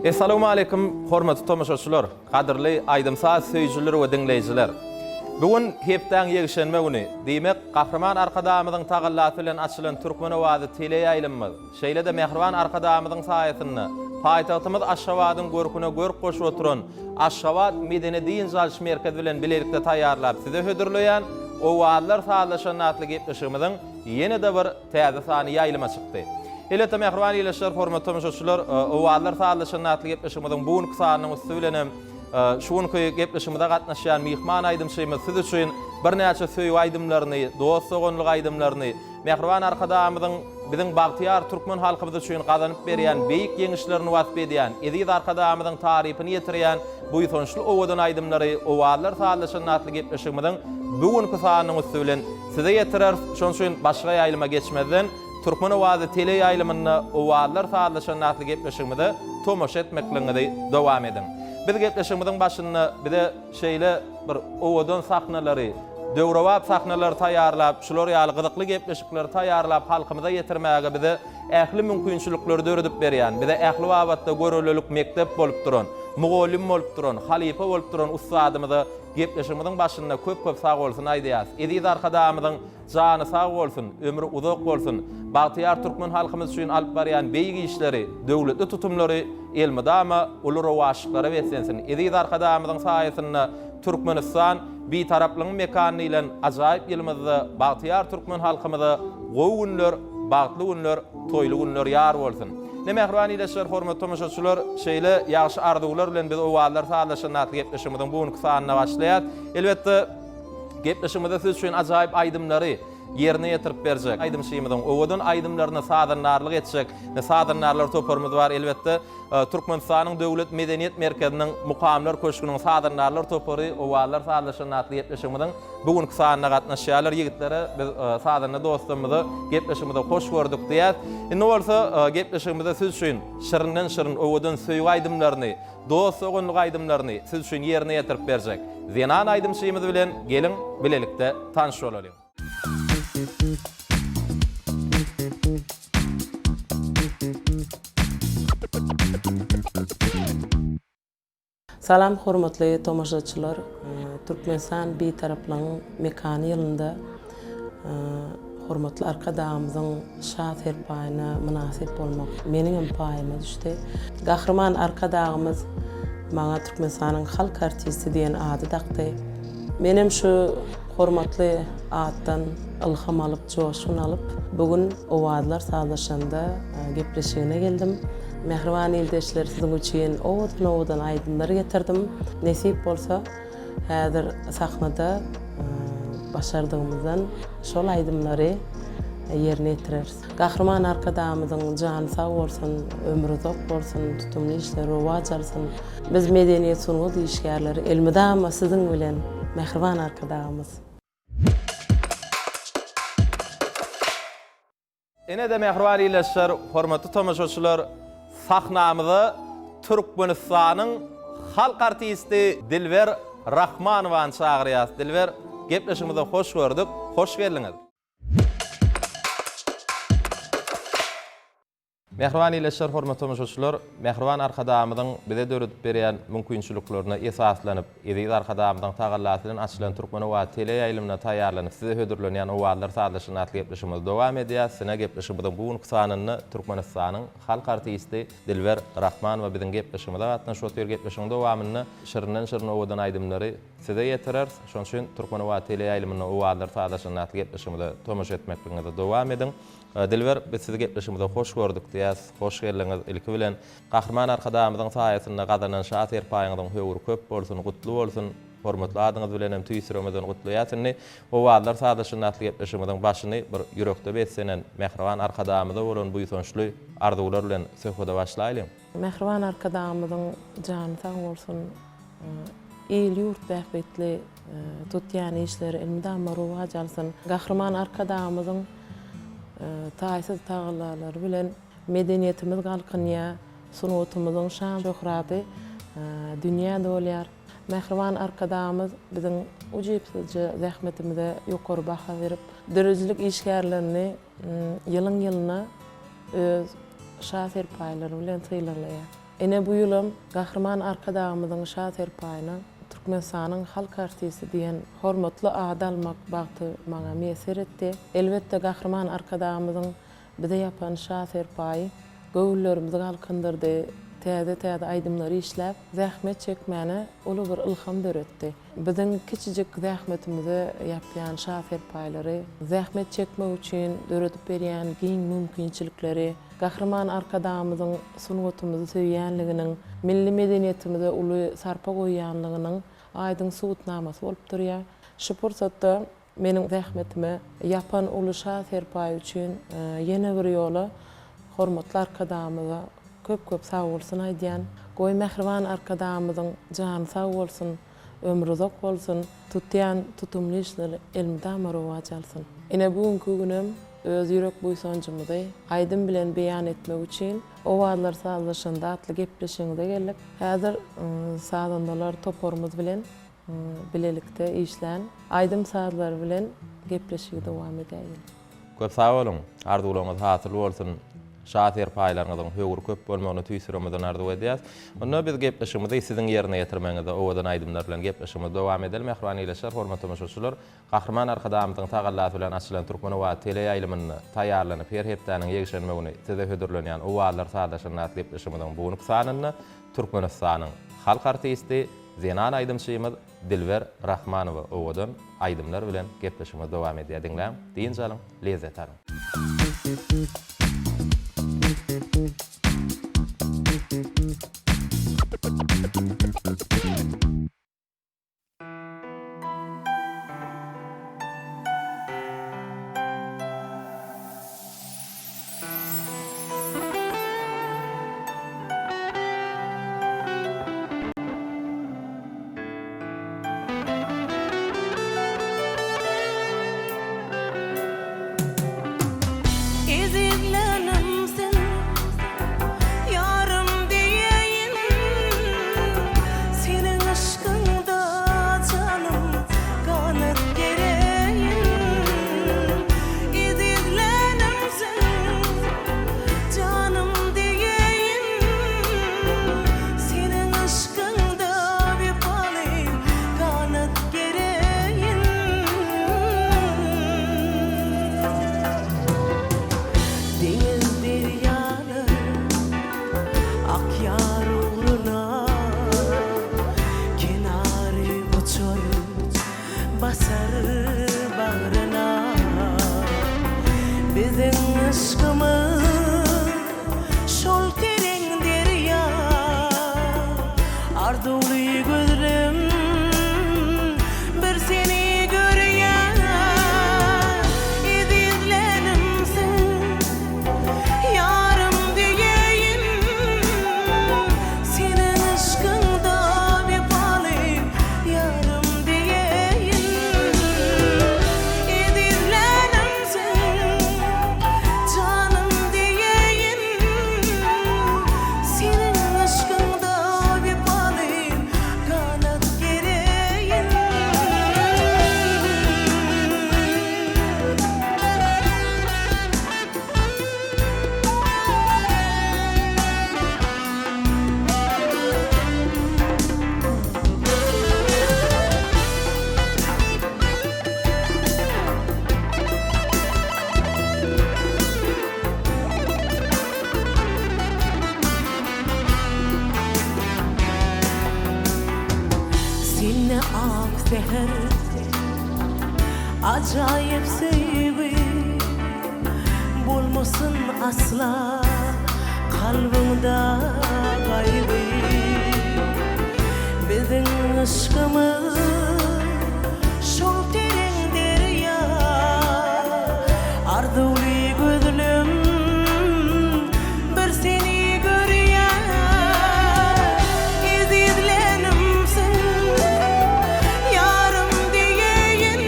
Essalawmaleýkim hormatly tomaşaçylar, gadyrly aýdym-saz söýüjiler we diňleýjiler. Bu gün hepdäň ýekşenbe güni, diýmek, Gahryman Arkadagymyzyň tagallasy bilen açylan Türkmen owazy teleýaýlymymyz, şeýle-de mähriban Arkadagymyzyň saýasynda paýtagtymyz Aşgabadyň görküne görk goşup oturan Aşgabat medeni-dynç alyş merkezi bilen bilelikde taýýarlap size hödürleýän Owazlar sazlaşanda atly gepleşigimiziň ýene-de bir täze sany ýaýlyma çykdy. Elbetde, mähriban ildeşler, hormatly tomaşaçylar, Owazlar sazlaşanda atly gepleşigimiziň bu günki sanynyň üsti bilen hem şu günki gepleşigimize gatnaşýan myhman aýdymçymyz siz üçin birnäçe söýgi aýdymlaryny, dost-doganlyk aýdymlaryny, Mähriban Arkadagymyzyň biziň bagtyýar türkmen halkymyz üçin gazanyp berýän beýik ýeňişlerini wasp edýän, eziz Arkadagymyzyň tarypyny ýetirýän buýsançly owadan aýdymlary Owazlar sazlaşanda atly gepleşigimiziň bu günki sanynyň üsti bilen size ýetireris. Şonuň üçin başga ýaýlyma geçmezden, Türkmen owazy teleýaýlymynda Owazlar sazlaşanda atly gepleşigimize tomaşa etmekligiňizi dowam ediň. Biz gepleşigimiziň başynda bize şeýle bir owadan sahnalary, döwrebap sahnalary taýýarlap, şular ýaly gyzykly gepleşikleri taýýarlap halkymyza ýetirmäge bize ähli mümkinçilikleri döredip berýän, bize ähli babatda görelilik mekdep bolup duran, mugallym bolup duran, halypa bolup duran ussadymyza gepleşigimiziň başynda köp-köp sagbolsun aýdýarys. Eziz Arkadagymyzyň Jany sag bolsun, ömri uzak bolsun, bagtyýar türkmen halkymyz üçin alyp barýan beýik işleri, döwletli tutumlary elmydama uly rowaçlyklara beslensin! Eziz Arkadagymyzyň saýasynda Türkmenistan Bitaraplygyň mekany diýlen ajaýyp ýylymyzda bagtyýar türkmen halkymyza gowy günler, bagtly günler, toýly günler ýar bolsun! Ine, mähriban ildeşler, hormatly tomaşaçylar, şeýle ýagşy arzuwlar bilen biz Owazlar sazlaşanda atly gepleşigimiziň bu günki sanyna başlaýas. Elbetde, Gepleşigimizde siz üçin ajaýyp aýdymlary ýerine ýetirip berjek, aýdymçymyzyň owadan aýdymlaryna sazandarlyk etjek sazandarlar toparymyz bar. Elbetde, Türkmenistanyň Döwlet medeniýet merkeziniň Mukamlar köşgüniň sazandarlar topary Owazlar sazlaşanda atly gepleşigimiziň bu günki sanyna gatnaşýarlar. Ýigitlere biz sazanda dostlarymyza gepleşigimize hoş gördük diýýäs. Indi bolsa gepleşigimizde siz üçin şirinden-şirin owadan söýgi aýdymlaryny, Dost-doganlyk aýdymlaryny siz üçin ýerine ýetirip berjek zenan aýdymçymyz bilen geliň bilelikde tanyş bolalyň. Salam hormatly tomaşaçylar! Türkmenistan Bitaraplygyň mekany ýylynda Hormatly Arkadagymyzyň Şa serpaýyna mynasyp bolmak meniňem paýyma düşdi. Gahryman Arkadagymyz maňa Türkmenistanyň halk artisti diýen ady dakdy. Menem şu hormatly atdan ylham alyp, joşgun alyp, bu gün Owazlar sazlaşanda gepleşigine geldim. Mähriban ildeşler, siziň üçin owadan-owadan aýdymlar getirdim. Nesip bolsa, Häzir sahnada başardygymyzdan şol aýdymlary ýerine ýetireris. Gahryman Arkadagymyzyň jany sag bolsun, ömri uzak bolsun, tutumly işleri rowaç alsyn. Biz medeniýet-sungat işgärleri elmydama siziň bilen, mähriban Arkadagymyz! Ine-de mähriban ildeşler, hormatly tomaşaçylar, sahnamyza Türkmenistanyň halk artisti Dilber Rahmanowany çagyrýarys. Dilber, gepleşigimize hoş gördük, hoş geldiňiz! Mähriban ildeşler, hormatly tomaşaçylar, mähriban Arkadagymyzyň bize döredip berýän mümkinçiliklerine esaslanyp, eziz Arkadagymyzyň tagallasy bilen açylan Türkmen owazy teleýaýlymyna taýýarlanyp size hödürlenýän Owazlar sazlaşygyny atly gepleşigimizi dowam edýäris. Sine gepleşigimiziň bu günki sanynda Türkmenistanyň halk artisti Dilber Rahmanowa biziň gepleşigimize gatnaşyp otyr. Gepleşigiň dowamynda şirinden-şirin owadan aýdymlary size ýetireris. Şonuň üçin Türkmen owazy teleýaýlymynda Owazlar sazlaşygyny atly gepleşigimize tomaşa etmekligiňizi dowam ediň. Dilber, biz sizi gepleşigimize hoş gördük diýýäs. Hoş geldiňiz. Ilki bilen, Gahryman Arkadagymyzyň saýasynda gazanan şa serpaýyňyzyň höwri köp bolsun, gutly bolsun! Hormatly adyňyz bilen hem tüýs ýüregimizden gutlaýas. Indi Owazlar sazlaşynda atly gepleşigimiziň başyny bir ýürekde beslenen mähriban Arkadagymyza bolan buýsançly arzuwlar bilen söhbede başlaýlyň. Mähriban Arkadagymyzyň jany sag bolsun, il-ýurt bähbitli tutýan işleri elmydama rowaç alsyn! Gahryman Arkadagymyzyň taýsyz tagallalary bilen medeniýetimiz galkynýar, sungatymyzyň şan-şöhraty dünýä dolýar. Mähriban Arkadagymyz biziň ujypsyzja zähmetimize ýokary baha berip, döredijilik işgärlerini ýylyň-ýylyna öz şa serpaýlary bilen sylaglaýar. Ine bu ýylam Gahryman Arkadagymyzyň Şa serpaýyna Türkmenistanyň halk artisti diýen hormatly ady almak bagty maňa miýesser etdi. Elbetde Gahryman Arkadagymyzyň bize ýapan Şa serpaýy göwünlerimizi galkyndyrdy, täze-täze aýdymlary işläp, zähmet çekmäne uly bir ylham döretdi. Biziň kiçijik zähmetimize ýapýan şa serpaýlary, zähmet çekmek üçin döredip berýän giň mümkinçilikleri, Gahryman Arkadagymyzyň sungatymyzy söýýänliginiň, milli medeniýetimize uly sarpa goýýanlygynyň aýdyň subutnamasy bolup durýar. Şu pursatda meniň zähmetime ýapan uly şa serpaýy üçin ýene bir ýola hormatly Arkadagymyza köp-köp sagbolsun aýdýan. Goý, mähriban Arkadagymyzyň jany sag bolsun, ömri uzak bolsun, tutýan tutumly işleri elmydama rowaç alsyn. Ine, bu günki günem öz ýürek buýsanjymyzy aýdym bilen beýan etmek üçin Owazlar sazlaşanda atly gepleşigimize geldik. Häzir sazandalar toparymyz bilen bilelikde işlän aýdym-sazlary bilen gepleşigi dowam edäýeli. Köp sag boluň! Arzuwlaryňyz hasyl bolsun! Şa serpaýlaryňyzyň höwri köp bolmagyny tüýs ýüregimizden arzuw edýäs. Onda biz gepleşigimizi siziň ýerine ýetirmegiňizde owadan aýdymlar bilen gepleşigimizi dowam edeli. Mähriban ildeşler, hormatly tomaşaçylar! Gahryman Arkadagymyzyň tagallasy bilen açylan Türkmen owazy teleýaýlymynda taýýarlanyp, her hepdäniň ýekşenbe güni size hödürlenýän Owazlar sazlaşanda atly gepleşigimiziň bu günki sanynda Türkmenistanyň halk artisti, zenan aýdymçymyz Dilber Rahmanowa owadan aýdymlar bilen gepleşigimiz dowam edýär. Diňläň, dynç alyň, lezzet alyň. Ezizlenim sen, ýarym diýeýin, Seniň yşkyňda janym ganat gereýin. Ezizlenim sen, janym diýeýin, Seniň yşkyňda wepaly ganat gereýin. Deňiz derýalar akýar ugruna, Kenary uçar basar bagryna. Biziň yşkymyz şol tereň derýa, Arzuwly gözlem bir seni görýär. Ezizlenimsiň, ýarym diýeýin, Seniň yşkyňda wepaly ýarym diýeýin. Ezizlenimsiň, janym diýeýin, Seniň yşkyňda wepaly ganat gereýin. Sende ak säher, ajaýyp söýgi, Bolmasyn asla kalbyňda gaýgy. Biziň yşkymyz şol tereň derýa, Arzuwly gözlem bir seni görýär. Ezizlenimsiň, ýarym diýeýin,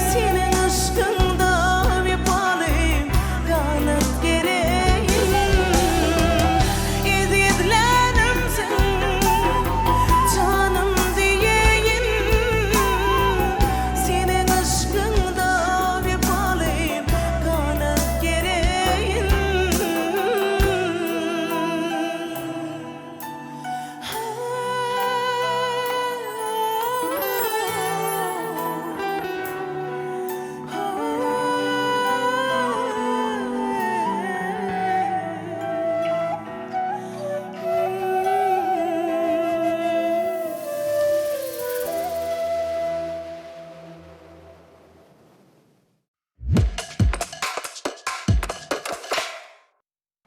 Seniň yşkyňda wepaly ganat gereýin. Ezizlenimsiň, janym.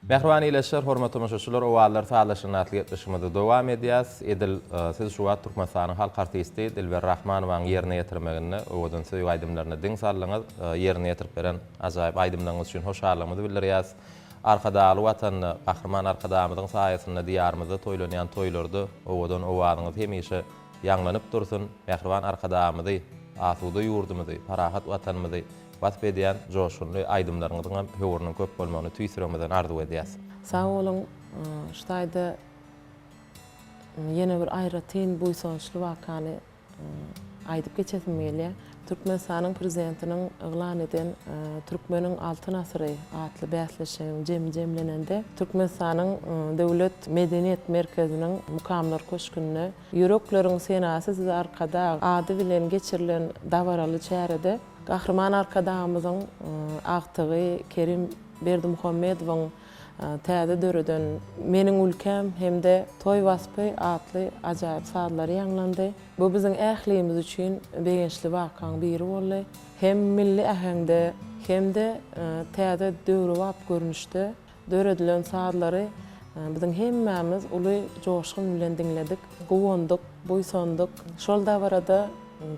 Mähriban ildeşler, hormatly tomaşaçylar, Owazlar sazlaşygyny atly gepleşigimizi dowam edýäs. Edil siz şu wagt Türkmenistanyň halk artisti Dilber Rahmanowanyň ýerine ýetirmeginde owadan söýgi aýdymlaryna diň saldyňyz. Ýerine ýetirip beren ajaýyp aýdymlaryňyz üçin hoşallygymyzy bildirýäs. Arkadagly Watanda, Gahryman Arkadagymyzyň saýasynda Diýarymyzda toýlanýan toýlarda owadan owazyňyz hemişe ýaňlanyp dursun! Mähriban Arkadagymyzy, asuda ýurdumyzy, parahat Watanymyzy wasp edýän joşgunly aýdymlaryňyzyňam höwrüniň köp bolmagyny tüýs ýüregimizden arzuw edýäs. Sag boluň, şu taýda ýene bir aýratyn buýsançly wakany aýdyp geçesim gelýär. Türkmenistanyň Prezidentiniň yglan eden Türkmeniň Altyn asyry atly bäsleşiginiň jemi jemlenende, Türkmenistanyň Döwlet medeniýet merkeziniň Mukamlar köşgünde Ýürekleriň senasy siz Arkadag ady bilen geçirilen dabaraly çärede Gahryman Arkadagymyzyň agtygy Kerim Berdimuhamedowyň täze döreden Meniň ülkäm hem-de Toý waspy atly ajaýyp sazlary ýaňlandy. Bu biziň ählimiz üçin begençli wakaň biri boldy. Hem milli äheňde, hem-de täze döwrebap görnüşde döredilen sazlary biziň hemmämiz uly joşgun bilen diňledik, guwandyk, buýsandyk. Şol dabarada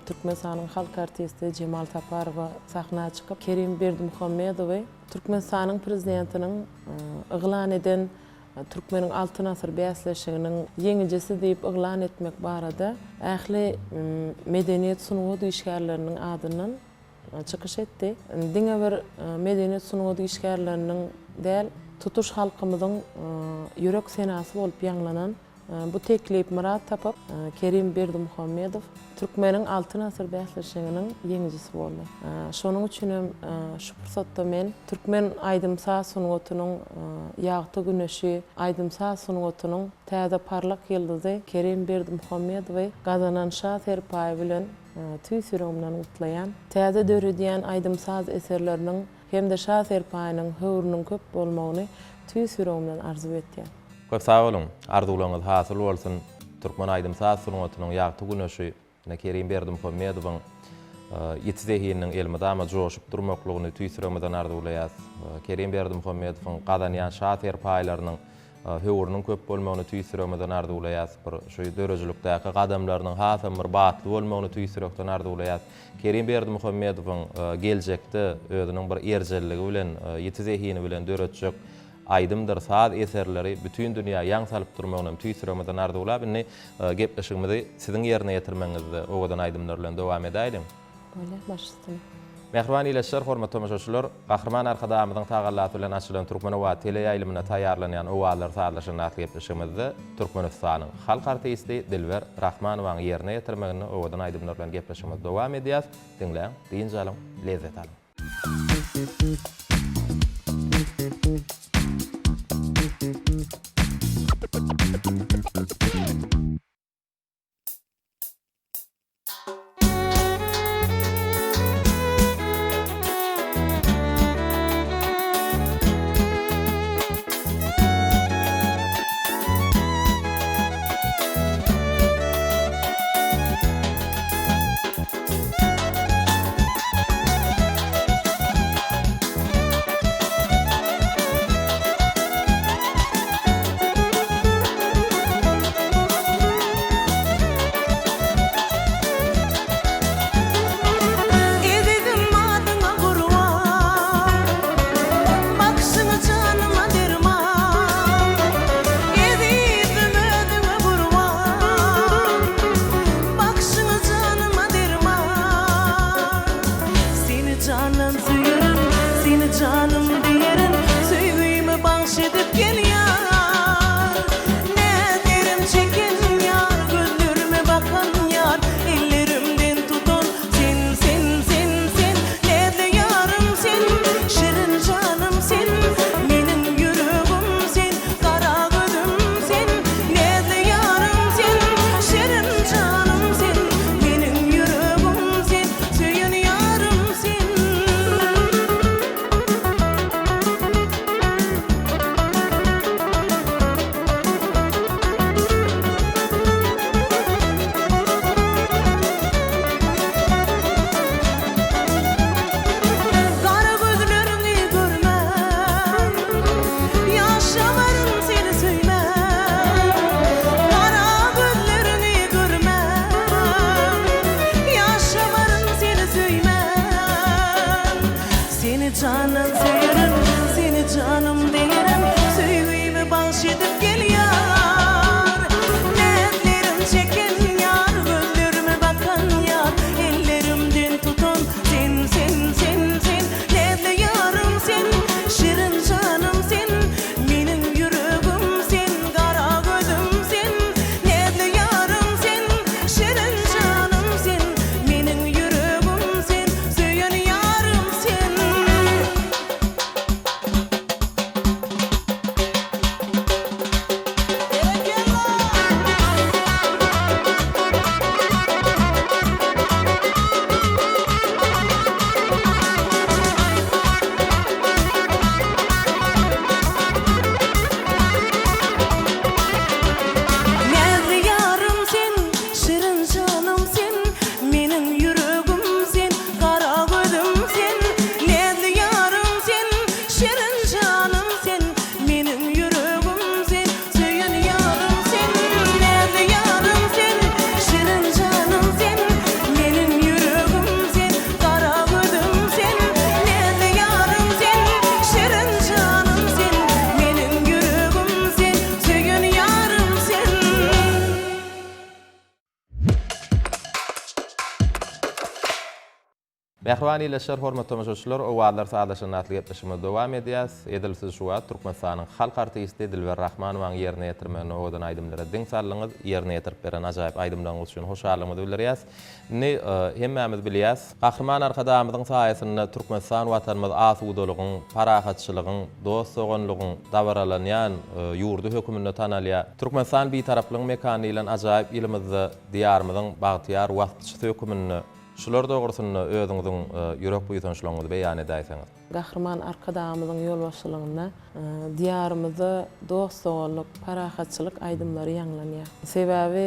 Türkmenistanyň halk artisti Jemal Saparowa sahna çykyp, Kerim Berdimuhamedowy Türkmenistanyň Prezidentiniň yglan eden Türkmeniň Altyn asyr bäsleşiginiň ýeňijisi diýip yglan etmek barada ähli medeniýet-sungat işgärleriniň adyndan çykyş etdi. Diňe bir medeniýet-sungat işgärleriniň däl, tutuş halkymyzyň ýürek senasy bolup ýaňlanan Bu teklip myrat tapyp, Kerim Berdimuhamedow Türkmeniň Altyn asyr bäsleşiginiň ýeňijisi boldy. Şonuň üçin hem şu pursatda men türkmen aýdym-saz sungatynyň ýagty güneşi, aýdym-saz sungatynyň täze parlak ýyldyzy Kerim Berdimuhamedowy gazanan şa serpaýy bilen tüýs ýüregimden gutlaýan. Täze döredýän aýdym-saz eserleriniň hem-de şa serpaýynyň höwrüniň köp bolmagyny tüýs ýüregimden arzuw etýän. Köp sag boluň! Arzuwlaryňyz hasyl bolsun! Türkmen aýdym-saz sungatynyň ýagty güneşi ine Kerim Berdimuhamedowyň ýiti zehininiň elmydama joşup durmaklygyny tüýs ýüregimizden arzuwlaýas. Kerim Berdimuhamedowyň gazanýan şa serpaýlarynyň höwrüniň köp bolmagyny tüýs ýüregimizden arzuwlaýas. Bir şu döredijilikdäki gadamlarynyň hasam bir batly bolmagyny tüýs ýürekden arzuwlaýas. Kerim Berdimuhamedowyň geljekde özüniň bir erjelligi bilen, ýiti zehini bilen döretjek aýdymdyr saz eserleri bütin dünýä ýaň salyp durmagynam tüýs ýüregimizden arzuwlap, indi gepleşigimizi siziň ýerine ýetirmegiňizde owadan aýdymlar bilen dowam edäýliň. Bolýar, baş üstüne. Mähriban ildeşler, hormatly tomaşaçylar, Gahryman Arkadagymyzyň tagallasy bilen açylan Türkmen owazy teleýaýlymynda taýýarlanýan Owazlar sazlaşanda atly gepleşigimizde Türkmenistanyň halk artisti Dilber Rahmanowanyň ýerine ýetirmeginde owadan aýdymlar bilen gepleşigimizi dowam edýäs. Diňläň, dynç alyň, lezzet alyň! Mähriban ildeşler, hormatly tomaşaçylar, Owazlar sazlaşanda atly gepleşigimizi dowam edýäs. Edil siz şu wagt Türkmenistanyň halk artisti Dilber Rahmanowanyň ýerine ýetirmeginde owadan aýdymlara diň saldyňyz. Ýerine ýetirip beren ajaýyp aýdymlaryňyz üçin hoşallygymyzy bildirýäs. Indi hemmämiz bilýäs, Gahryman Arkadagymyzyň saýasynda Türkmenistan Watanymyz asudalygyň, parahatçylygyň, dost-doganlygyň dabaralanýan ýurdy höküminde tanalýar. Türkmenistan Bitaraplygyň mekany diýlen ajaýyp ýylymyzda Diýarymyzyň bagtyýar waspçysy höküminde şular dogrusynda özüňiziň ýürek buýsançlaryňyzy beýan edäýseňiz. Gahryman Arkadagymyzyň ýolbaşçylygynda Diýarymyzda dost-doganlyk, parahatçylyk aýdymlary ýaňlanýar. Sebäbi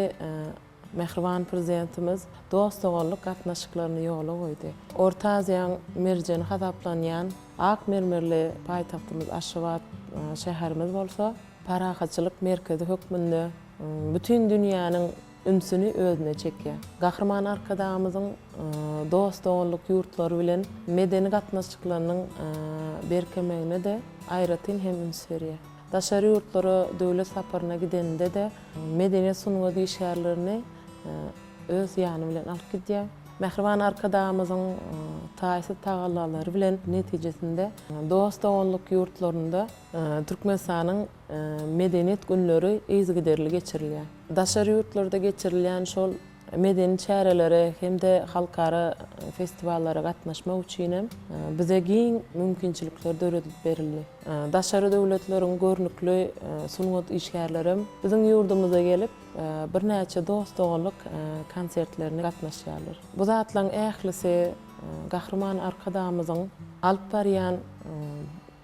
Mähriban Prezidentimiz dost-doganlyk gatnaşyklaryny ýola goýdy. Orta Aziýanyň merjeni hasaplanýan ak mermerli paýtagtymyz Aşgabat şäherimiz bolsa parahatçylyk merkezi hökmünde bütin dünýäniň ünsüni özüne çekýär. Gahryman Arkadagymyzyň dost-doganlyk ýurtlary bilen medeni gatnaşyklarynyň berkemegine-de aýratyn hem üns berýär. Daşary ýurtlara döwlet saparyna gideninde-de medeniýet-sungat işgärlerini öz ýany bilen alyp gidýär. Mähriban Arkadagymyzyň taýsyz tagallalary bilen netijesinde dost-doganlyk ýurtlarynda Türkmenistanyň Medeniýet günleri yzygiderli geçirilýär. Daşary ýurtlarda geçirilýän şol medeni çärelere hem-de halkara festiwallara gatnaşmak üçin hem bize giň mümkinçilikler döredilip berildi. Daşary döwletleriň görnükli sungat işgärlerem biziň ýurdumyza gelip, birnäçe dost-doganlyk konsertlerine gatnaşýarlar. Bu zatlaryň ählisi Gahryman Arkadagymyzyň alyp barýan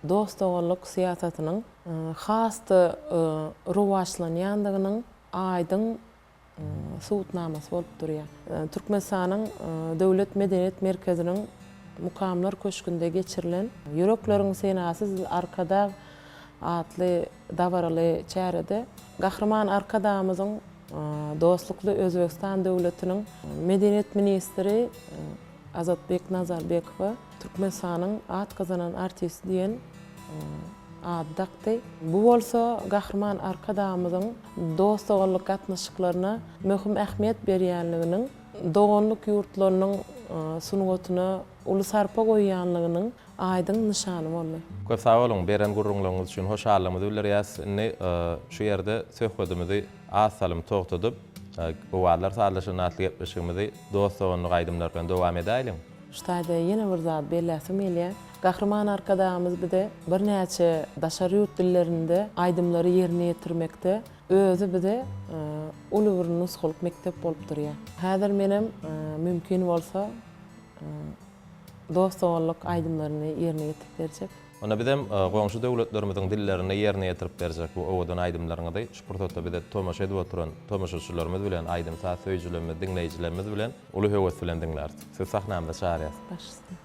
dost-doganlyk syýasatynyň has-da rowaçlanýandygynyň aýdyň subutnamasy bolup durýar. Türkmenistanyň Döwlet medeniýet merkeziniň Mukamlar köşgünde geçirilen Ýürekleriň senasy siz Arkadag atly dabaraly çärede Gahryman Arkadagymyzyň dostlukly Özbegistan döwletiniň Medeniýet ministri Azatbek Nazarbekowa Türkmenistanyň at gazanan artisti diýen ady dakdy. Bu bolsa Gahryman Arkadagymyzyň dost-doganlyk gatnaşyklaryna möhüm ähmiýet berýänliginiň, doganlyk ýurtlarynyň sungatyna uly sarpa goýýanlygynyň aýdyň nyşany boldy. Köp sag boluň, beren gürrüňleriňiz üçin hoşallygymyzy bildirýäs. Indi şu ýerde söhbedimizi az salym togtadyp, Owazlar sazlaşanda atly gepleşigimizi dost-doganlyk aýdymlar bilen dowam edäýliň. Şu taýda ýene bir zat belläsim gelýär. Gahryman Arkadagymyz bize birnäçe daşary ýurt dillerinde aýdymlary ýerine ýetirmekde özi bize uly bir nusgalyk mekdep bolup durýar. Häzir menem mümkin bolsa dost-doganlyk aýdymlaryny ýerine ýetirip berjek. Onda bizem goňşy döwletlerimiziň dillerinde ýerine ýetirip berjek bu owadan aýdymlaryňyzy şu pursatda bize tomaşa edip oturan tomaşaçylarymyz bilen, aýdym-saz söýüjilerimiz, diňleýjilerimiz bilen uly höwes bilen diňläris. Sizi sahnamyza çagyrýas. Baş üstüne.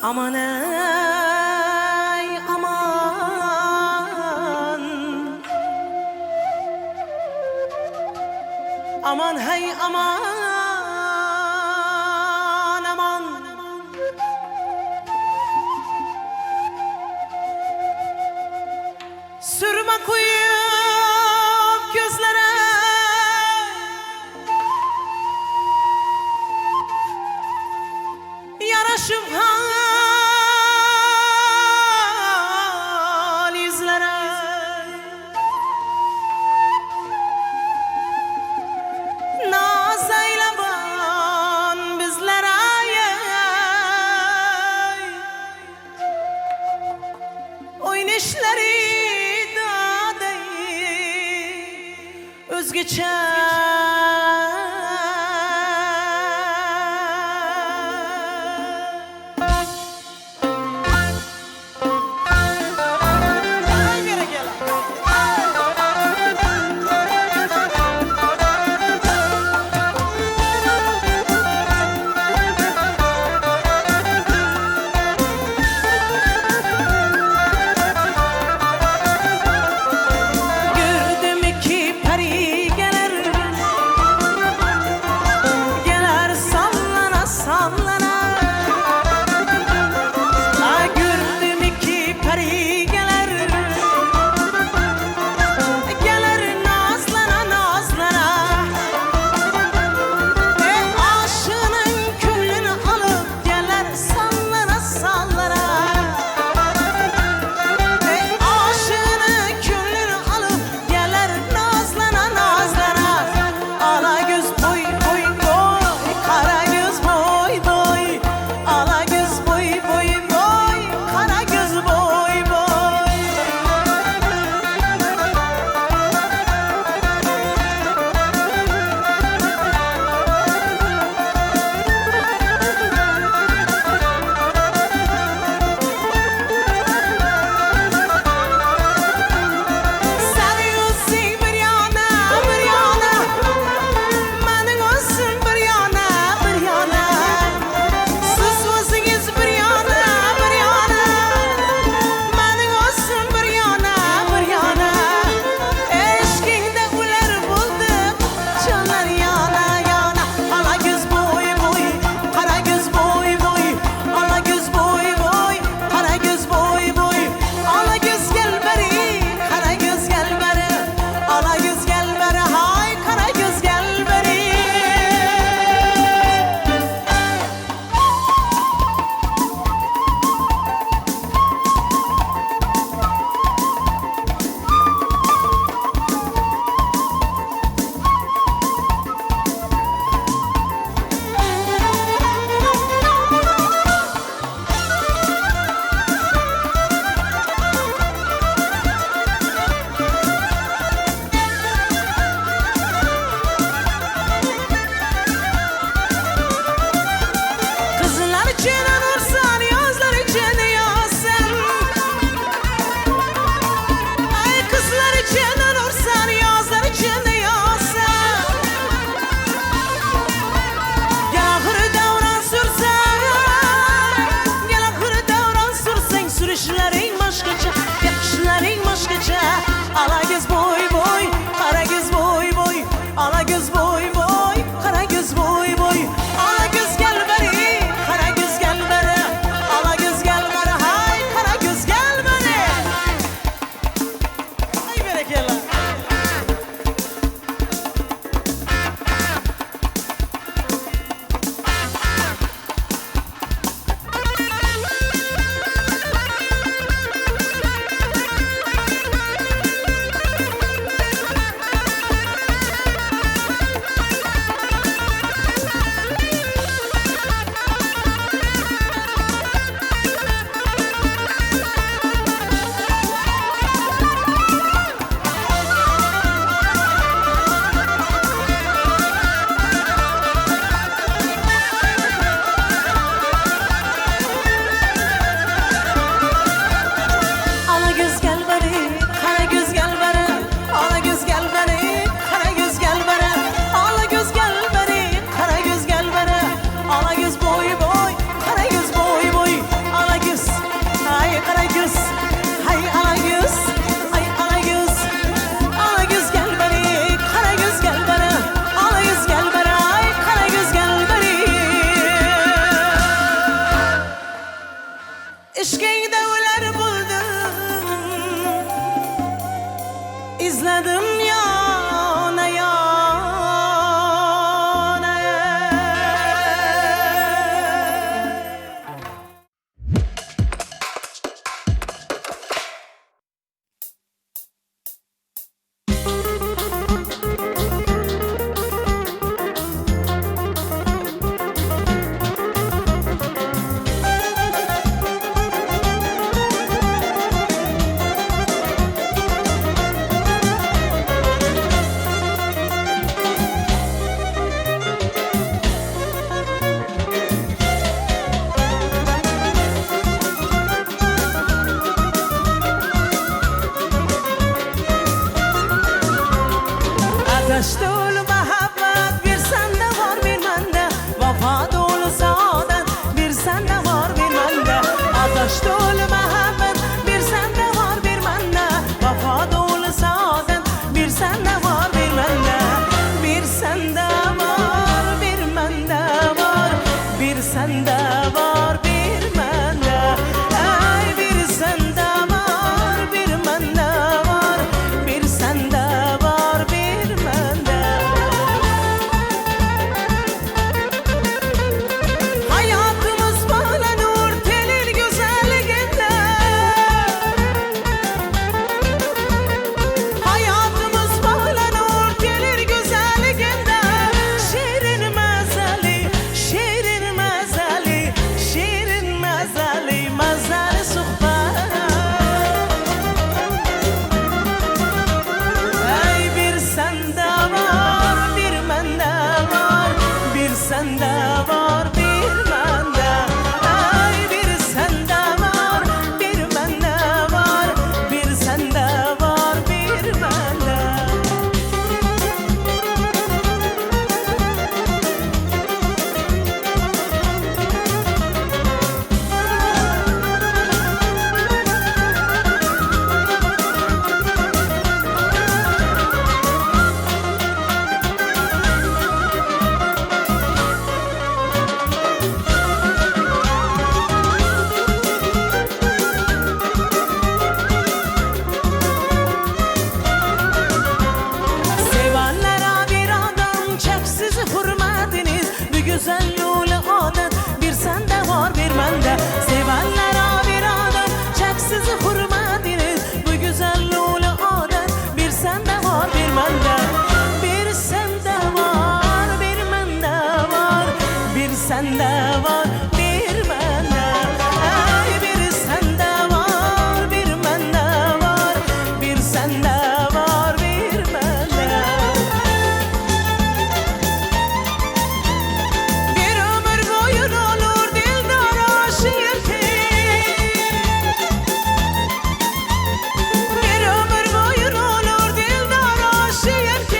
Aman eý aman Aman heý aman aman Sürme koyup gözlere Yaraşıp hal yüzlere Naz eyle. Özgeçe. Gördüm ki peri gelir. Ataş doly mahabbat bir sende bar bir mende Vafa doly saadet bir sende bar bir mende Ataş doly mahabbat bir sende bar bir mende Vafa doly saadet bir sende bar bir mende Bir sende bar bir mende bar Bir sende bar bir mende Ey bir sende bar bir mende bar Bir sende bar bir mende Hayatımız bağlanır telin güzelliğinde Hayatımız bağlanır gelir güzelliğinde Şirin mezeli, şirin mezeli, şirin mezeli, mezeli sohbet Ey bir sende var, bir mende var Bir sende var, bir mende Ey bir sende var, bir mende var Bir sende var, bir mende Sevenlere bir adam çeksiz hürmetiniz Bir güzel lule adet bir sende var bir bende Sevenlere bir adam çeksiz hürmetiniz Bu güzel lule adet bir sende var bir bende Bir sende var bir bende var Bir sende var bir bende Ey bir sende var bir bende var Bir sende var bir bende Bir ömür boyu olur dildar aşık Bir ömür boyu olur dildar aşık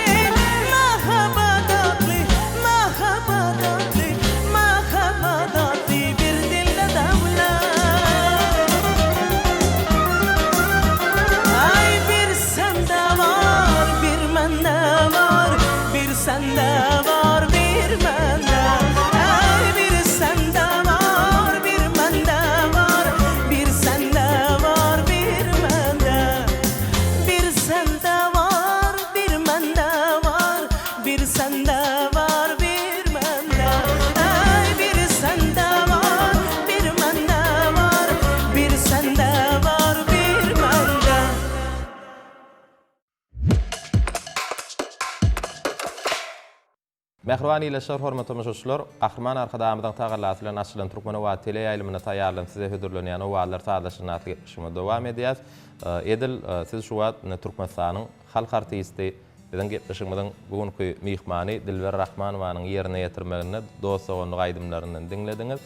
Merhaba tatlı, merhaba tatlı, merhaba tatlı Bir dilde davlat Ay bir sende var, bir mende var Bir sende var, bir mende Ay bir sende var, bir mende var Bir sende var, bir mende Bir sende var, bir mende var Bir sende var, bir mende Ay bir sende var, bir mende var Bir sende var, bir mende Mähriban ildeşler, hormatly tomaşaçylar, Gahryman Arkadagymyzyň tagallasy bilen açylan Türkmen owazy teleýaýlymynda taýýarlanyp size hödürlenýän Owazlar sazlaşygyny atly gepleşigimizi dowam edýäs. Edil siz şu wagt indi Türkmenistanyň halk artisti, biziň gepleşigimiziň bu günki myhmany Dilber Rahmanowanyň ýerine ýetirmeginde dost-doganlyk aýdymlaryndan diňlediňiz.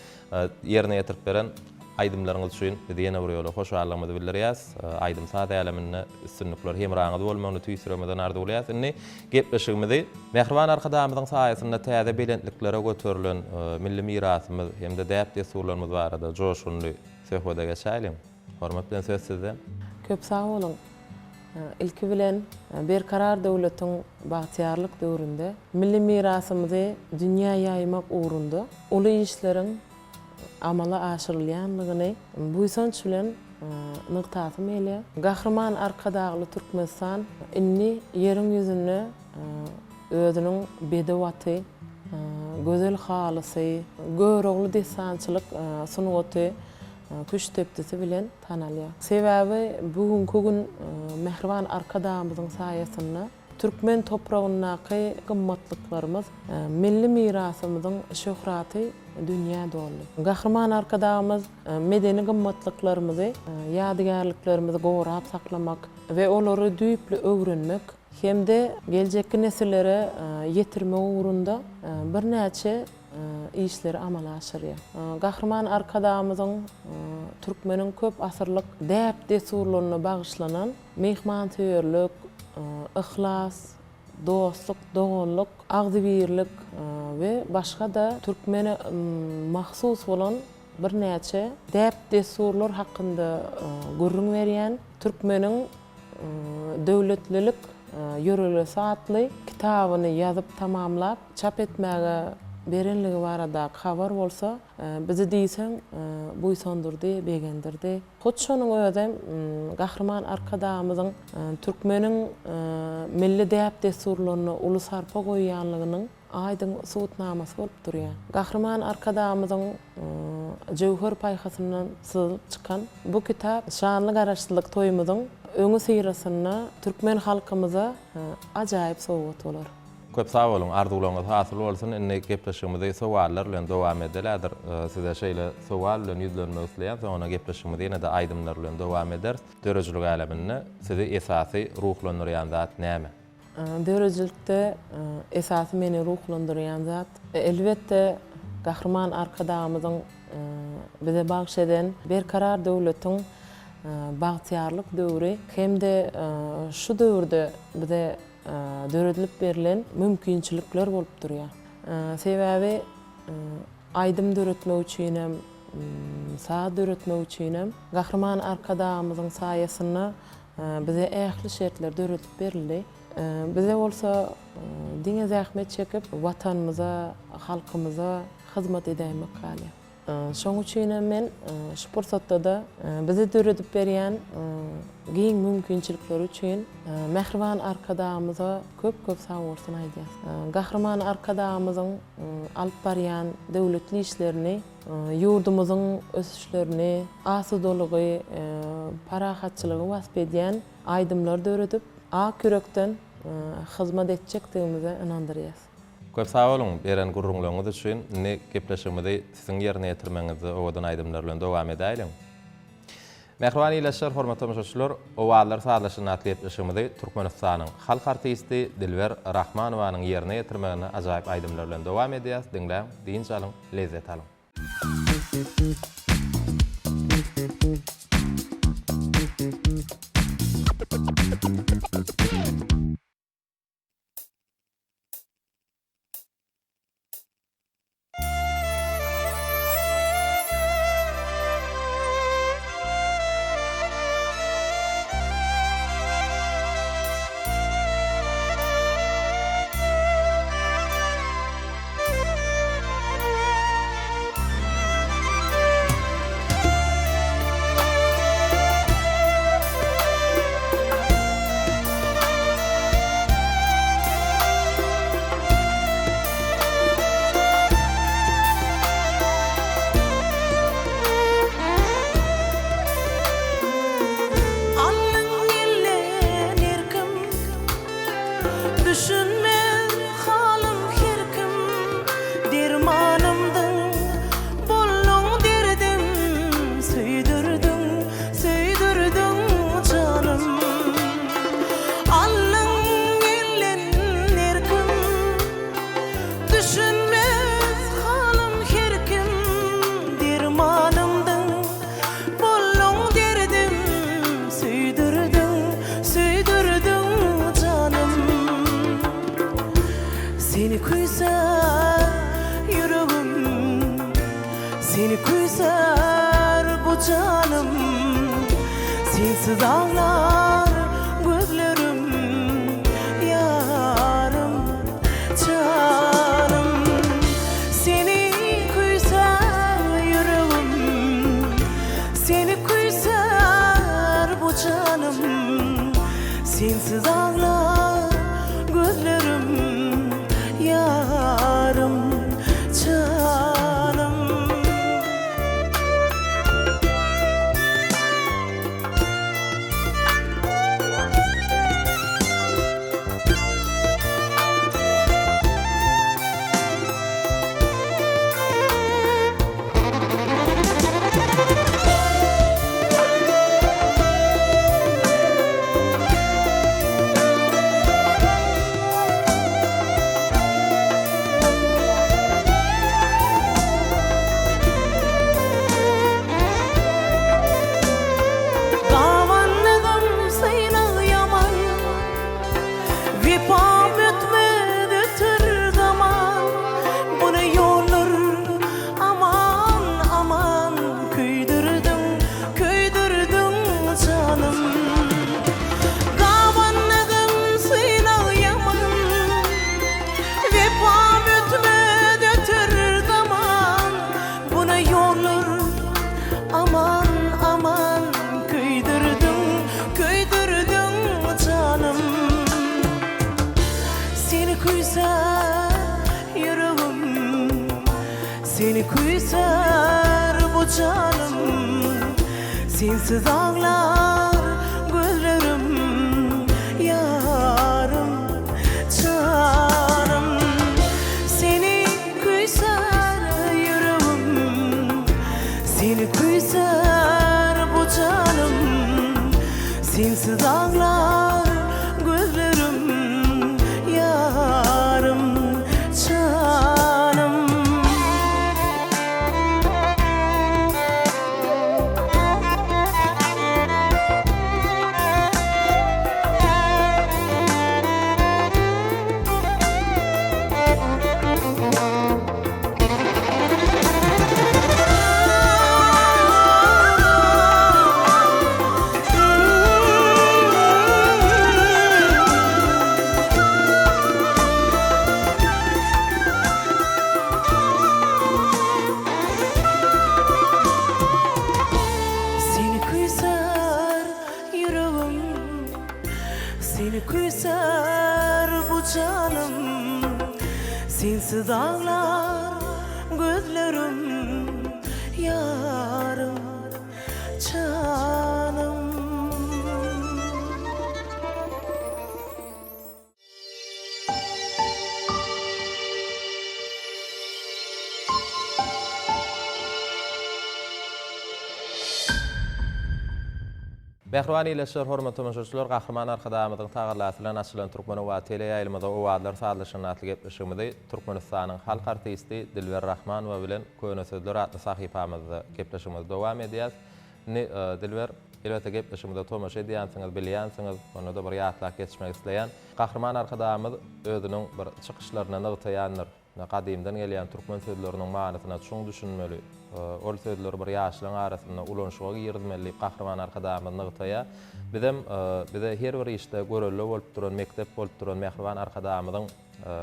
Ýerine ýetirip beren aýdymlaryňyz üçin biz ýene bir ýola hoşallygymyzy bildirýäs. Aýdym-saz äleminde üstünlikler hemraňyz bolmagyny tüýs ýüregimizden arzuwlaýas. Indi gepleşigimizi Mähriban Arkadagymyzyň saýasynda täze belentliklere göterilen milli mirasymyz hem-de däp-dessurlarymyz barada joşgunly söhbede geçäýeliň. Hormat bilen söz sizde. Köp sag boluň. Ilki bilen, Berkarar döwletiň bagtyýarlyk döwründe milli mirasymyzy dünýä ýaýmak ugrunda uly işleriň amala aşyrylýandygyny buýsanç bilen nygtasym gelýär. Gahryman Arkadagly Türkmenistan indi ýeriň ýüzünde özüniň bedew aty, gözel halysy, Görogly dessançylyk sungaty küştdepdisi bilen tanalýar. Sebäbi bu günki gün mähriban Arkadagymyzyň saýasynda türkmen topragyndaky gymmatlyklarymyz, milli mirasymyzyň şöhraty dünýä doldy. Gahryman Arkadagymyz medeni gymmatlyklarymyzy, ýadygärliklerimizi gorap saklamak we olary düýpli öwrenmek hem-de geljekki nesillere ýetirmek ugrunda birnäçe işleri amala aşyrýar. Gahryman Arkadagymyzyň türkmeniň köp asyrlyk däp-dessurlaryna bagyşlanan myhmansöýerlik, yhlas, dostluk, doganlyk, agzybirlik we başga-da türkmene mahsus bolan birnäçe däp-dessurlar hakynda gürrüň berýän Türkmeniň döwletlilik ýörelgesi atly kitabyny ýazyp tamamlap, çap etmäge berenligi baradaky habar bolsa bizi diýseň buýsandyrdy, begendirdi. Hut şonuň özem Gahryman Arkadagymyzyň türkmeniň milli däp-dessurlaryna uly sarpa goýýanlygynyň aýdyň subutnamasy bolup durýar. Gahryman Arkadagymyzyň jöwher paýhasyndan syzylyp çykan bu kitap şanly Garaşsyzlyk toýumyzyň öňüsyrasynda türkmen halkymyza ajaýyp sowgat bolar. Köp sag boluň, arzuwlaryňyz hasyl bolsun. Indi gepleşigimizi sowallar bilen dowam edeli. Häzir size şeýle sowal bilen ýüzlenmek isleýän, soňra gepleşigimizi ýene-de aýdymlar bilen dowam ederis. Döredijilik äleminde sizi esasy ruhlandyrýan zat näme? Döredijilikde esasy meni ruhlandyrýan zat, elbetde, Gahryman Arkadagymyzyň bize bagyş eden Berkarar döwletiň bagtyýarlyk döwri hem-de şu döwürde bize döredilip berlen mümkinçilikler bolup durýar. Sebäbi aýdym döretmek üçinem, saz döretmek üçinem Gahryman Arkadagymyzyň saýasynda bize ähli şertler döredilip berildi. Bize bolsa diňe zähmet çekip, Watanymyza, halkymyza hyzmat edäýmek galýar. Şonuň üçin hem men şu pursatda-da bize döredip berýän giň mümkinçilikleri üçin mähriban Arkadagymyza köp-köp sagbolsun aýdýas. Gahryman Arkadagymyzyň alyp barýan döwletli işlerini, ýurdumyzyň ösüşlerini, asudalygy, parahatçylygy wasp edýän aýdymlar döredip, ak ýürekden hyzmat etjekdigimize ynandyrýas. Köp sag boluň beren gürrüňleriňiz üçin. Indi gepleşigimizi siziň ýerine ýetirmegiňizde owadan aýdymlar bilen dowam edäýliň. Mähriban ildeşler, hormatly tomaşaçylar, Owazlar sazlaşyny atly gepleşigimizi Türkmenistanyň halk artisti Dilber Rahmanowanyň ýerine ýetirmeginde ajaýyp aýdymlar bilen dowam edýäs. Diňläň, dynç alyň, lezzet alyň. Alnyň elden erkim, Düşünmez halym her kim, Dermanymdyň, bolduň derdim, Söýdürdiň, söýdürdiň janym. Alnyň elden erkim, Düşünmez halym her kim, Dermanymdyň, bolduň derdim, Söýdürdiň, söýdürdiň janym. Seni küýsär ýüregim, Seni küýsär bu janym. Sensiz aglar gözlerim, Ýarym, janym. Seni küýsär ýüregim, Seni küýsär bu janym, Sensiz aglar gözlerim, Ýarym, janym. küýsär ýüregim Seni küýsär bu janym Sensiz aglar gözlerim Ýarym, janym Seni küýsär ýüregim Seni küýsär bu janym Sensiz aglar gözlerim Ýarym, janym. Seni küýsär ýüregim, Seni küýsär bu janym, Sensiz aglar gözlerim, Ýarym, janym. Mähriban ildeşler, hormatly tomaşaçylar, Gahryman Arkadagymyzyň tagallasy bilen açylan Türkmen owazy teleýaýlymyzda Owazlar sazlaşanda atly gepleşigimizi Türkmenistanyň halk artisti Dilber Rahmanowa bilen Köne sözler atly sahypamyzda gepleşigimizi dowam edýäs. Indi, Dilber, elbetde gepleşigimize tomaşa edýänsiňiz, bilýänsiňiz, onda-da bir ýatlap geçmek isleýän. Gahryman Arkadagymyz özüniň bir çykyşlarynda nygtaýandyr, gadymdan gelýän türkmen sözleriniň manysyna çuň düşünmeli, ol sözleri bir ýaşlaryň arasynda ulanyşyga girizmeli diýip Gahryman Arkadagymyz nygtaýar. Bizem bize her bir işde görelde bolup duran, mekdep bolup duran mähriban Arkadagymyzyň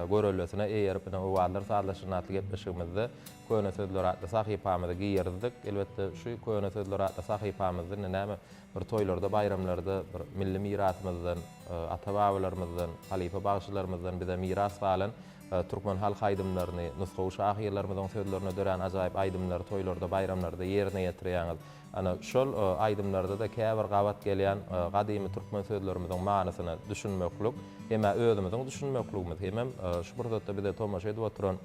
göreldesine eýerip, ine, Owazlar sazlaşyny atly gepleşigimizde Köne sözler atly sahypamyzy girizdik. Elbetde, şu Köne sözler atly sahypamyzda indi näme, bir toýlarda, baýramlarda bir milli mirasymyzdan, ata-babalarymyzdan, halypa bagşylarymyzdan bize miras galan türkmen halk aýdymlaryny, nusgawy şahyrlarymyzyň sözlerine dörän ajaýyp aýdymlary toýlarda, baýramlarda ýerine ýetirýäňiz. Ana, şol aýdymlarda-da käbir gabat gelýän gadymy türkmen sözlerimiziň manysyna düşünmeklik, hem-ä özümiziň düşünmekligimiz, hemem şu pursatda bize tomaşa edip oturan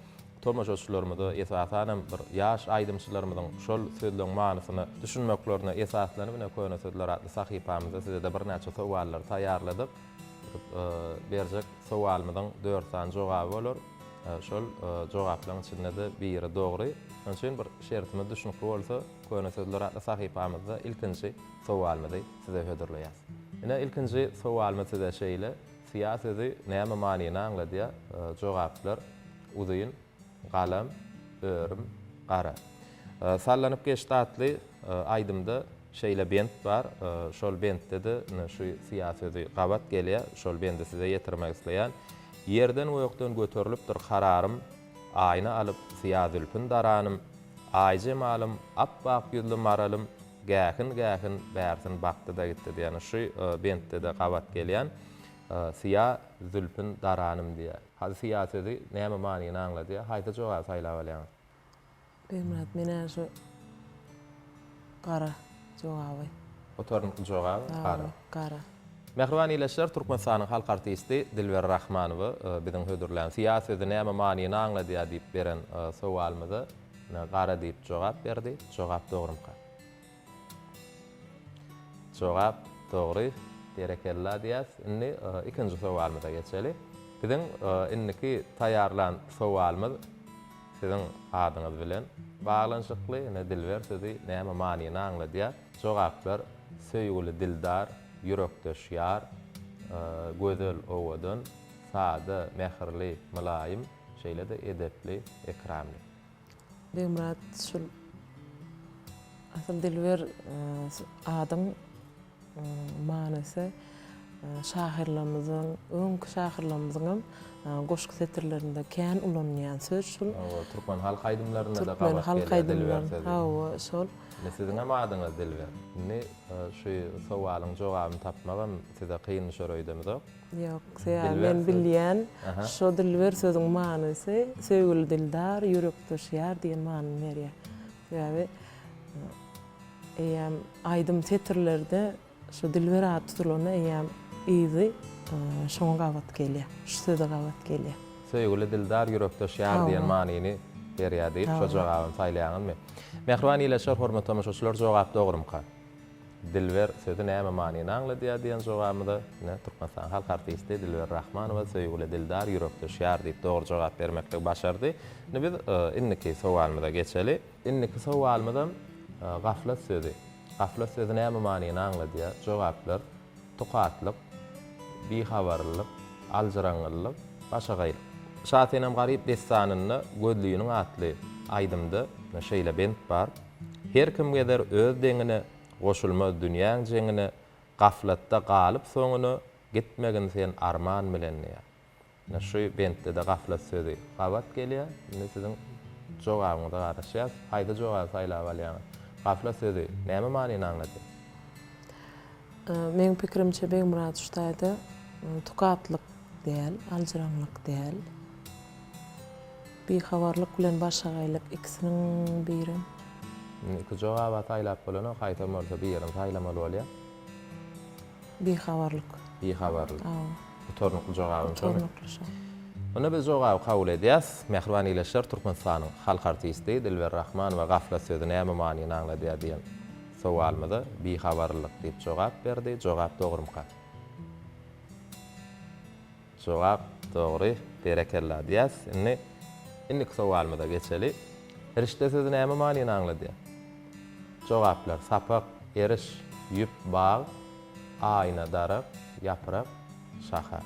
tomaşaçylarymyza, esasanam bir ýaş aýdymçylarymyzyň şol sözleň manysyna düşünmeklerine esaslanyp ine Köne sözler atly sahypamyzda size-de birnäçe sowallary taýýarladyk. Berjek sowalymyzyň dört sany jogaby bolar. Şol jogaplaryň içinde-de biri dogry. Şonuň üçin bir şertimiz düşnükli bolsa, Köne sözler atly sahypamyzda ilkinji sowalymyzy size hödürleýäs. Ine ilkinji sowalymyz size şeýle, Syýa sözi näme manyny aňladýar? Jogaplar, uzyn, galam, örüm, gara. Sallanyp geçdi atly aýdymda şeýle bent bar. Şol bentde-de ine şu syýa sözi gabat gelýär. Şol bendi size ýetirmek isleýän. Ýerden-gökden göterilipdir kararym, Aýna alyp, syýa zülpün daranym, Aý jemalym, ap-ak ýüzli maralym, Gähin-gähin bärsin bakdy-da gitdi diýýär. Şu bentde-de gabat gelýän Syýa zülpün daranym diýýär. Hady syýa sözi näme manyny aňladýar? Haýsy jogaby saýlap alýaňyz? Begmyrat, men-ä şu gara jogaby. Gutarnykly jogaby gara. Gara. Mähriban ildeşler, Türkmenistanyň halk artisti Dilber Rahmanowa biziň hödürlän Syýa sözi näme manyny aňladýar diýip beren sowalymyza gara diýip jogap berdi. Jogap dogrumyka? Jogap dogry. Berekella diýýäs. Indi ikinji sowalymyza geçeli. Biziň indiki taýýarlan sowalymyz siziň adyňyz bilen baglanyşykly. Ine Dilber sözi näme manyny aňladýar? Jogaplar, söýgüli dildar, ýürekdeş ýar, gözel, owadan, sada, mähirli, mylaýym, şeýle-de edepli, ekramly. Begmyrat şul asyl Dilber adyň manysy. Şahyrlarymyzyň, öňki şahyrlarymyzyňam goşgy setirlerinde kän ulanylýan söz şul. Hawa, türkmen halk aýdymlarynda-da gabat gelýär dilber sözi. Hawa, şol. Indi siziňem adyňyz Dilber. Indi şu sowalyň jogabyny tapmagam size kyn düşer öýdemizok. Ýok, sebäbi men bilýän, şo dilber sözüň manysy söýgüli dildar, ýürekdeş ýar diýen manyny berýär. Sebäbi eýýäm aýdym setirlerde Şu Dilber ady tutulanda eýýäm yzy şoňa gabat gelýär, şu söze gabat gelýär. Söýgüli dildar, ýürekdeş ýar diýen manyny berýär diýip, şo jogabyny saýlaýaňyzmy? Mähriban ildeşler, hormatly tomaşaçylar, jogap dogrumyka? Dilber sözi näme manyny aňladýar diýen jogabymyza, ine, Türkmenistanyň halk artisti Dilber Rahmanowa Söýgüli dildar, ýürekdeş ýar diýip dogry jogap bermekligi başardy. Indi biz indiki sowalymyza geçeli. Indiki sowalymyzam gaflat sözi. Gaflat sözi näme manyny aňladýar? Jogaplar, tukatlyk, bihabarlylyk, aljyraňňylyk, başagaýlyk. Şasenem Garyp dessanynda Gözlüniň atly aýdymda şeýle bent bar, Her kim gezer öz deňine, Goşulmaz dünýäň jeňine, Gaflatda galyp soňuna, Gitmegin sen arman bilen diýýär. Ine şu bentde-de gaflat sözi gabat gelýär. Indi siziň jogabyňyza garaşýas. Haýsy jogaby saýlap alýaňyz? Gaflat sözi näme manyny aňladýar? Meň pikirimçe Begmyrat şu taýda tukatlyk däl, aljyraňlyk däl. Bihabarlyk bilen başagaýlyk ikisiniň birem. Indi iki jogaba saýlap bolanok, haýsam bolsa birini saýlamaly bolýar. Bihabarlyk. Bihabarlyk. Hawa. Gutarnykly jogabym şomy? Gutarnykly şo. Onda biz jogaby kabul edýäs. Mähriban ildeşler, Türkmenistanyň halk artisti Dilber Rahmanowa Gaflat sözi näme manyny aňladýar diýen sowalymyza bihabarlylyk diýip jogap berdi. Jogap dogrumyka? Jogap dogry. Berekella diýýäs. Indi indiki sowalymyza geçeli. Rişde sözi näme manyny aňladýar? Jogaplar, sapak, eriş, ýüp, bag, aýna, darak, ýaprak, şaha.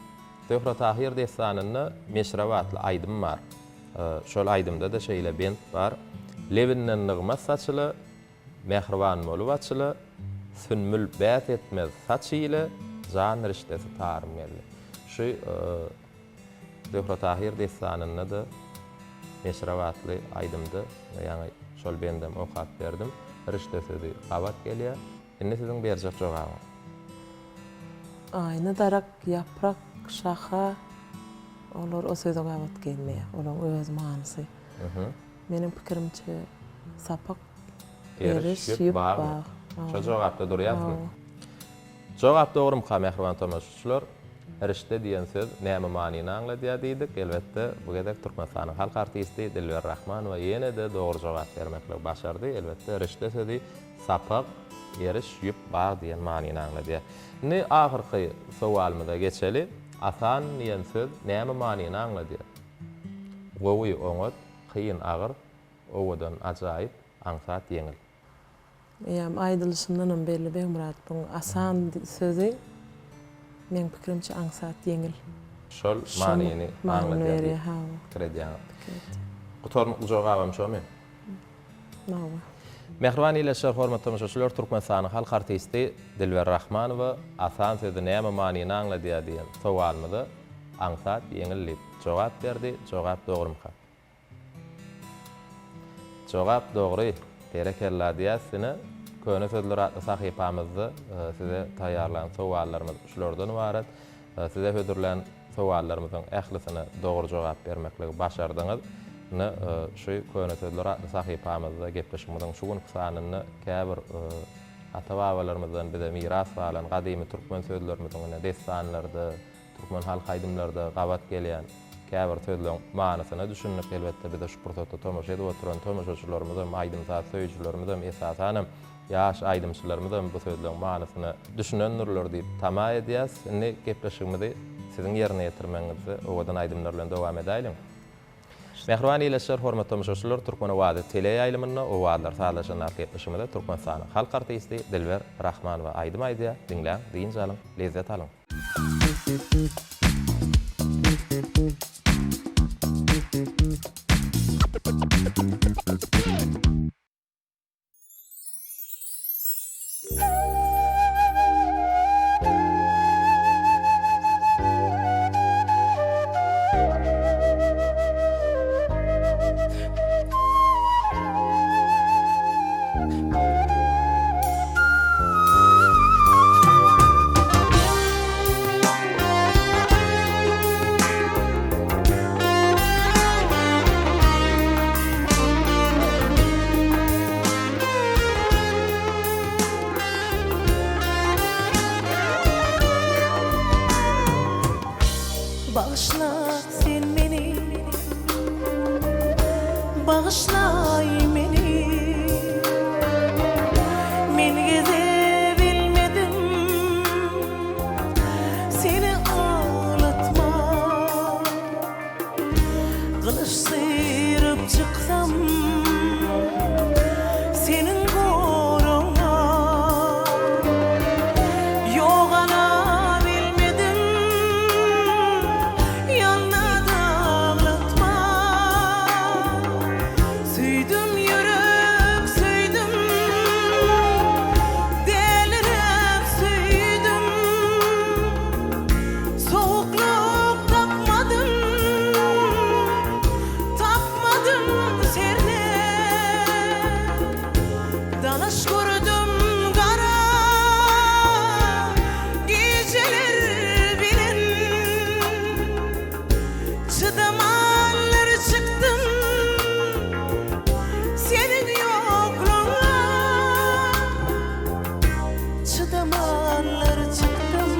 Zöhre-Tahyr dessanynda Meşrep atly aýdym bar. Şol aýdymda-da şeýle bent bar, Lebinden nygmat saçyla, Mähriban bolup açyla, Sünbül bäs etmez saç ile, Jan rişdesi tarym geldi. Şu Zöhre-Tahyr dessanynda-da Meşrep atly aýdymda ýaňy şol bendem okap berdim. Rişde sözi gabat gelýär. Indi siziň berjek jogabyňyz. Aýna darak, ýaprak, şaha, olar o söze gabat gelmeýär. Olaryň öz manysy. Meniň pikirimçe sapak, eriş, ýüp, bag. Şo jogapda durýasmy? Jogap dogrumyka mähriban tomaşaçylar? Rişde diýen söz näme manyny aňladýar diýdik. Elbetde, bu gezek Türkmenistanyň halk artisti Dilber Rahmanowa ýene-de dogry jogap bermekligi başardy. Elbetde, rişde sözi sapak, eriş, ýüp, bag diýen manyny aňladýar. Indi ahyrky sowalymyza geçeli. Asan diýen söz näme manyny aňladýar? Gowy, oňat, kyn, agyr, owadan, ajaýyp, aňsat, ýeňil. Eýýäm aýdylyşyndanam belli Begmyrat buň asan sözi meň pikirimçe aňsat, ýeňil. Şol manyny aňladýar diýip pikir edýäňiz. Gutarnykly jogabam şomy? Hawa. Mähriban ildeşler, hormatly tomaşaçylar, Türkmenistanyň halk artisti Dilber Rahmanowa Asan sözi näme manyny aňladýar diýen sowalymyza Aňsat, ýeňil diýip jogap berdi. Jogap dogrumyka? Jogap dogry. Berekella diýýäs ine, Köne sözler atly sahypamyzda size taýýarlan sowallarymyz şulardan ybarat. Size hödürlän sowallarymyzyň ählisine dogry jogap bermekligi başardyňyz. Ine, şu Köne sözler atly sahypamyzda gepleşigimiziň şu günki sanynda käbir ata-babalarymyzdan bize miras galan gadymy türkmen sözlerimiziň ine, dessanlarda, Türkmen halk aýdymlarda gabat gelýän käbir sözleň manysyna düşündik. Elbetde bize şu pursatda tomaşa edip oturan tomaşaçylarymyzam, aýdym-saz söýüjilerimizem, esasanam ýaş aýdymçylarymyzam bu sözleň manysyna düşünendirler diýip tama edýäs. Indi gepleşigimizi siziň ýerine ýetirmegiňizde owadan aýdymlar bilen dowam edäýliň. Mähriban ildeşler, hormatly tomaşaçylar, Türkmen owazy teleýaýlymynda Owazlar sazlaşan atly gepleşigimizde Türkmenistanyň halk artisti Dilber Rahmanowa aýdym aýdýar. Diňläň, dynç alyň, lezzet alyň! Bagyşlaý meni. Men gezebilmedim Seni aglatma. Gylyç syryp çyksam Seniň goragyňa. Ýogala bilmedim Ýalna-da aglatma. Söýdüm ýürek söýdüm Däliräp söýdüm Sowuklyk tapmadym Tapmadym serne Dalaş gördüm gara Gijeler bilen Çydamanlar çykdym Seniň ýoklugyňa Çydamanlar çykdym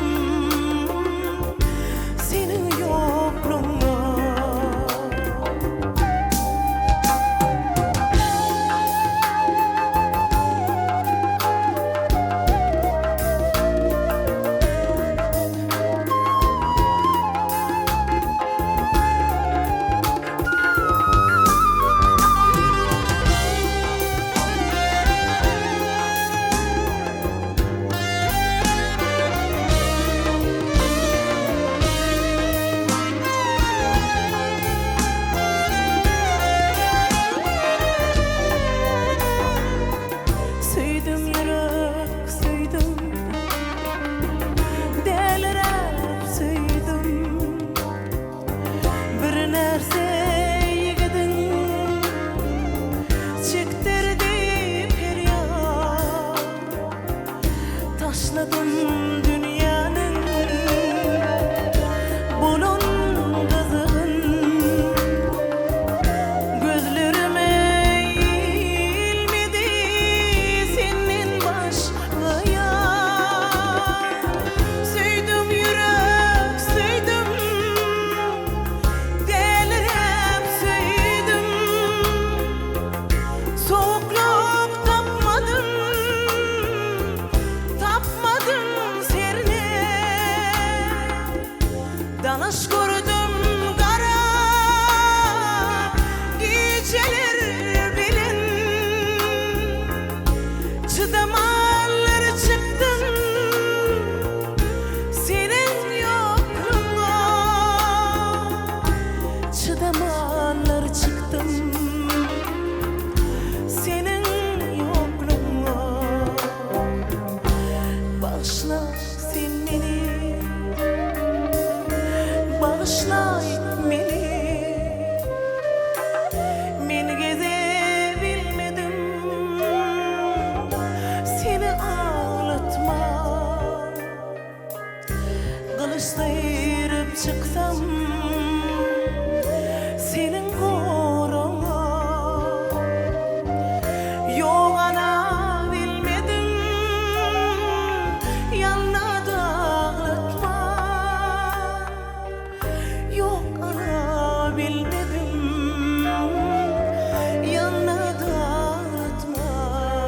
Seniň ýoklugyňa. Söýdüm ýürek söýdüm Däliräp söýdüm Bir närse ýigidiň Çekdirdi perýat Taşladym dünýäniň Bolan gyzygyn Gözlerime ilmedi Senden başga ýar Söýdüm ýürek söýdüm Däliräp söýdüm Sowuklyk tapmadym Tapmadym serne Dalaş gördüm gara gijeler bilen Çydamanlar çykdym seniň ýoklugyňa Çydamanlar çykdym seniň ýoklugyňa Bagyşla sen meni Bagyşlaý meni Men gezebilmedim Seni aglatman Gylyç syryp çyksam Seniň goragyňa Ýogala bilmedim Ýalna-da aglatman Ýok ala bilmedim Ýalna-da aglatman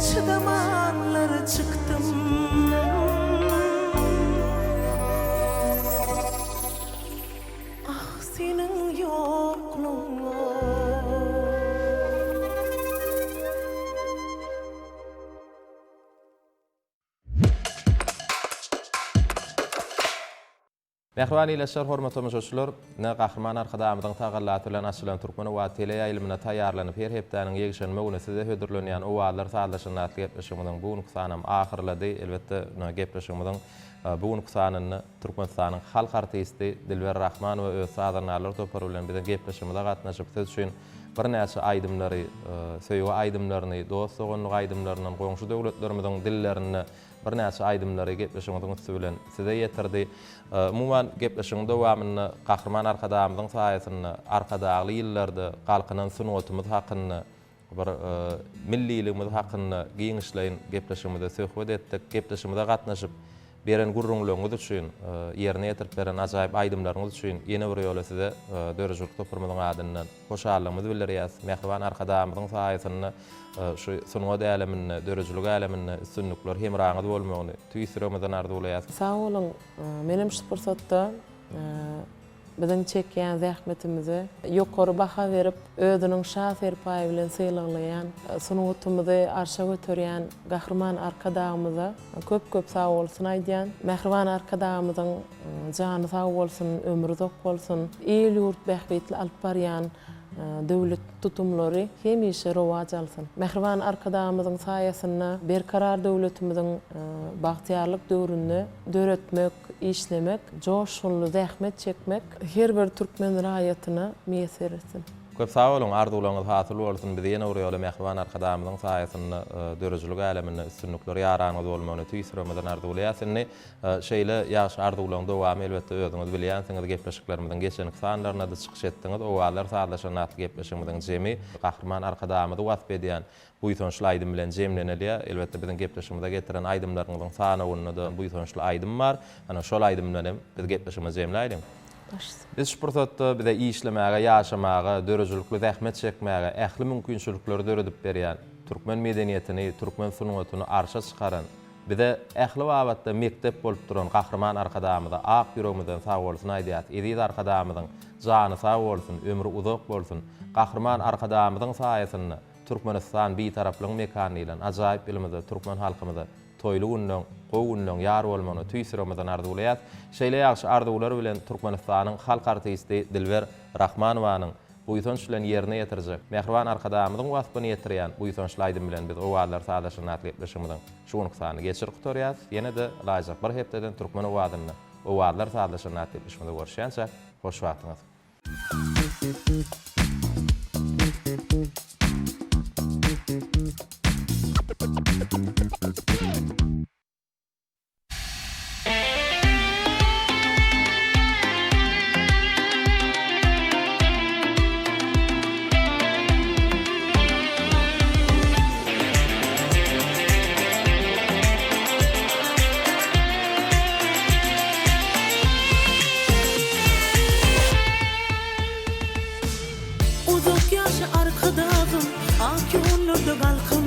Çydamanlar çykdym. Ah seniň ýoklugyňa. Mähriban ildeşler, hormatly tomaşaçylar, ine, Gahryman Arkadagymyzyň tagallasy bilen açylan Türkmen owazy teleýaýlymyna taýýarlanyp, her hepdäniň ýekşenbe güni size hödürlenýän Owazlar sazlaşygynda atly gepleşigimiziň bu günki sanam ahyrlady. Elbetde, ine, gepleşigimiziň bu günki sanynda Türkmenistanyň halk artisti Dilber Rahmanowa öz sazandarlar topary bilen biziň gepleşigimize gatnaşyp, siz üçin birnäçe aýdymlary, söýgi aýdymlaryny, dost-doganlyk aýdymlaryndan goňşy döwletlerimiziň dillerinde birnäçe aýdymlary gepleşigimiziň üsti bilen size ýetirdi. Umuman, gepleşigiň dowamynda Gahryman Arkadagymyzyň saýasynda Arkadagly ýyllarda galkynan sungatymyz hakynda, bir milliligimiz hakynda giňişleýin gepleşigimizde söhbet etdik. Gepleşigimize gatnaşyp. Beren gürrüňleriňiz üçin, ýerine ýetirip beren ajaýyp aýdymlaryňyz üçin ýene bir ýola size döredijilik toparymyzyň adyndan hoşallygymyzy bildirýäs. Mähriban Arkadagymyzyň saýasynda şu sungat äleminde, döredijilik äleminde üstünlikler hemraňyz bolmagyny tüýs ýüregimizden arzuwlaýas. Sag boluň. Menem şu pursatda Biziň çekýän zähmetimize ýokary baha berip, özüniň Şa serpaýy bilen sylaglaýan, sungatymyzy arşa göterýän Gahryman Arkadagymyza köp-köp sagbolsun aýdýan. Mähriban Arkadagymyzyň jany sag bolsun, ömri uzak bolsun! Il-ýurt bähbitli alyp barýan döwlet tutumlary hemişe rowaç alsyn! Mähriban Arkadagymyzyň saýasynda Berkarar döwletimiziň bagtyýarlyk döwründe döretmek, işlemek, joşgunly zähmet çekmek her bir türkmen raýatyna miýesser etsin. Köp sag boluň, arzuwlaryňyz hasyl bolsun, bizi ýene bir ýola mähriban Arkadagymyzyň saýasynda döredijilik äleminde üstünlikler ýaranyňyz bolmagyny tüýs ýüregimizden arzuwlaýas. Indi şeýle ýagşy arzuwlaryň dowamy elbetde özüňiz bilýänsiňiz gepleşiklerimiziň geçenki sanlarynda-da çykyş etdiňiz. Owazlar sazlaşan atly gepleşigimiziň jemi Gahryman Arkadagymyzy wasp edýän Buýsançly aýdym bilen jemlenilýär. Elbetde biziň gepleşigimize getiren aýdymlaryňyzyň sanawynda-da buýsançly aýdym bar. Ana şol aýdym bilen hem biz gepleşigimizi jemläýliň. Başsyn. Biz şu pursatda bize işlemäge, ýaşamaga, döredijilikli zähmet çekmäge ähli mümkinçilikleri döredip berýän, türkmen medeniýetini, türkmen sungatyny arşa çykaran, bize ähli babatda mekdep bolup duran Gahryman Arkadagymyza ak ýüregimizden sagbolsun aýdýarys. Eziz Arkadagymyzyň jany sag bolsun, ömri uzak bolsun! Gahryman Arkadagymyzyň saýasynda Türkmenistan Bitaraplygyň mekany diýlen ajaýyp ilimizde türkmen halkymyza toýly günleň, gowy günleň ýar bolmagyny tüýs ýüregimizden arzuwlaýas. Şeýle ýagşy arzuwlar bilen Türkmenistanyň halk artisti Dilber Rahmanowanyň buýsanç bilen ýerine ýetirjek, mähriban Arkadagymyzyň waspyny ýetirýän buýsançly aýdym bilen biz Owazlar sazlaşygyny atly gepleşigimiziň şu günki sanyny geçirip gutarýas. Ýene-de ylaýjak bir hepdeden Türkmen owazynda Owazlar sazlaşygyny atly gepleşigimizde görüşýänçäk, hoş wagtyňyz. Uzak ýaşa Arkadagym, ak ýollarda galkyn.